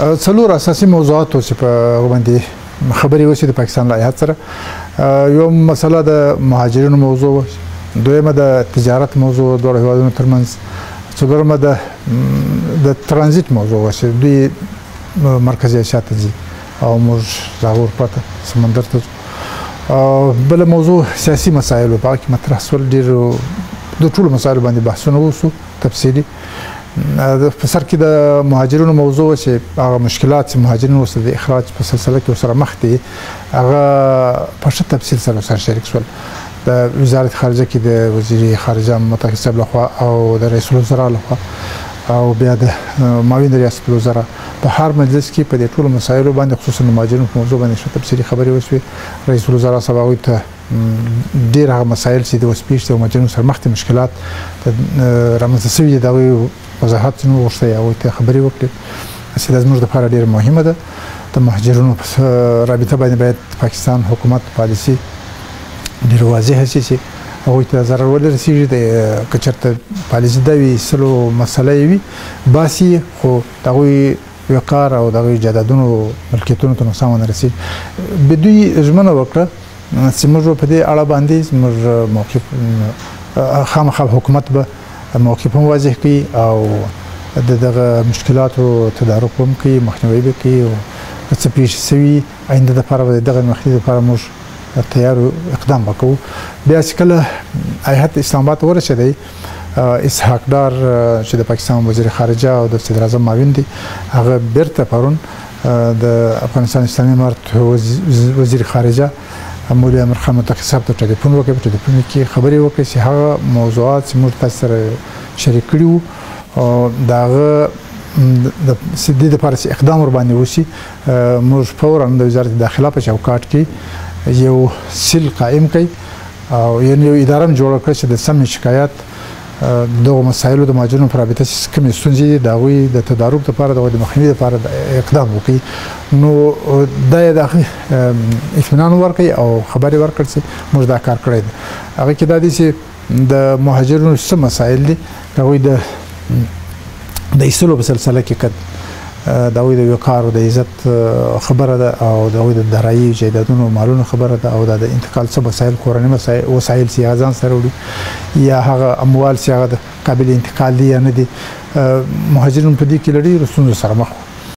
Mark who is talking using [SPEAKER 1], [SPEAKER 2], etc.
[SPEAKER 1] څلور اساسي موضوعات چې په هغه باندې خبرې وشي د پاکستان له هیئت سره. یو مسله د مهاجرینو موضوع، دویمه د تجارت موضوع دواړو هیوادونو ترمنځ، څلورمه د ترانزیت موضوع چې دوی مرکزي اسیا ته ځي او موږ زاغور پرته سمندر ته ځو. بله موضوع سیاسي مسایلو په هغه کې مطرح سول، ډېرو د ټولو مسایلو باندې بحثونه وسو تفصیلي. په سر کې د مهاجرینو موضوع چې هغه مشکلات چې مهاجرین اوس د اخراج په سلسله کې ورسره مخ دي، هغه په ښه تفصیل سره ورسره شریک شول. د وزارت خارجه کې د وزیر خارجه متقي صاحب لخوا او د رئیس الوزرا لخوا او بیا د معاون ریاست الوزرا په هر مجلس کې په دې ټولو مسایلو باندې خصوصا د مهاجرینو په موضوع باندې ښه تفصیلي خبرې وشوې. رئیس الوزرا صاحب هغوی ته ډېر هغه مسایل چې د اوس پېښ دي او مهاجرینو سره مخ دي مشکلات رامنځته شوي دي، د هغوی وضاحت ځینې وغوښتی، هغوی ته خبرې وکړې چې دا زموږ دپاره ډېره مهمه ده. د مهاجرینو په رابطه باندې باید پاکستان حکومت پالیسي ډېر واضح شي چې هغوی ته ضرر ونه رسېږي. که چېرته پالیسي دا وي سلو مسله یې وي باسي، خو د هغوی وقار او د هغوی جایدادونو ملکیتونو ته نقصان ونه رسېږي. دوی ژمنه وکړه چې موږ په دې اړه باندې زموږ موقف خامخا حکومت به موقف هم واضح کړي او د دغه مشکلاتو تدارک هم کوي، مخنیوی به کوي او که څه پېښ شوي آینده دپاره به د دغه مخنیوي دپاره موږ تیار اقدام وکړو. بیا چې کله هیئت اسلام آباد ته ورسېدی، اسحاق ډار چې د پاکستان وزیر خارجه او د صدراعظم معاون دی، هغه بیرته پرون د افغانستان اسلامي امارت وزیر خارجه مولوي امیر خان متقي صاحب ته ټلیفون وکړ. په ټلیفون کې خبرې وکړې چې هغه موضوعات چې موږ تاسو سره شریک کړي وو د هغه د دې دپاره چې اقدام ورباندې وشي، موږ فوراً د وزارت داخله په چوکاټ کې یو سیل قائم کړي او یعنی یو اداره هم جوړه کړه چې د سمې شکایت دغو مسایلو د مهاجرینو په رابطه چې کومې ستونزې دي د هغوی د تدارک دپاره د هغوی د مخنیوي دپاره اقدام وکړي. نو دا یې د هغې اطمینان ورکړي او خبر یې ورکړ چې موږ دا کار کړی دی. هغه کې دا دي چې د مهاجرینو څه مسایل دي، هغوی د ایستلو په سلسله کې که د هغوی د وقار او د عزت خبره ده او د هغوی د دارایي جایدادونو مالونو خبره ده او د انتقال څه مسایل کورني وسایل چې هغه ځان سره وړي یا هغه اموال چې هغه د قابل انتقال دي یا نه دي، مهاجرین په دې کې له ډېرو ستونزو سره مخ وو.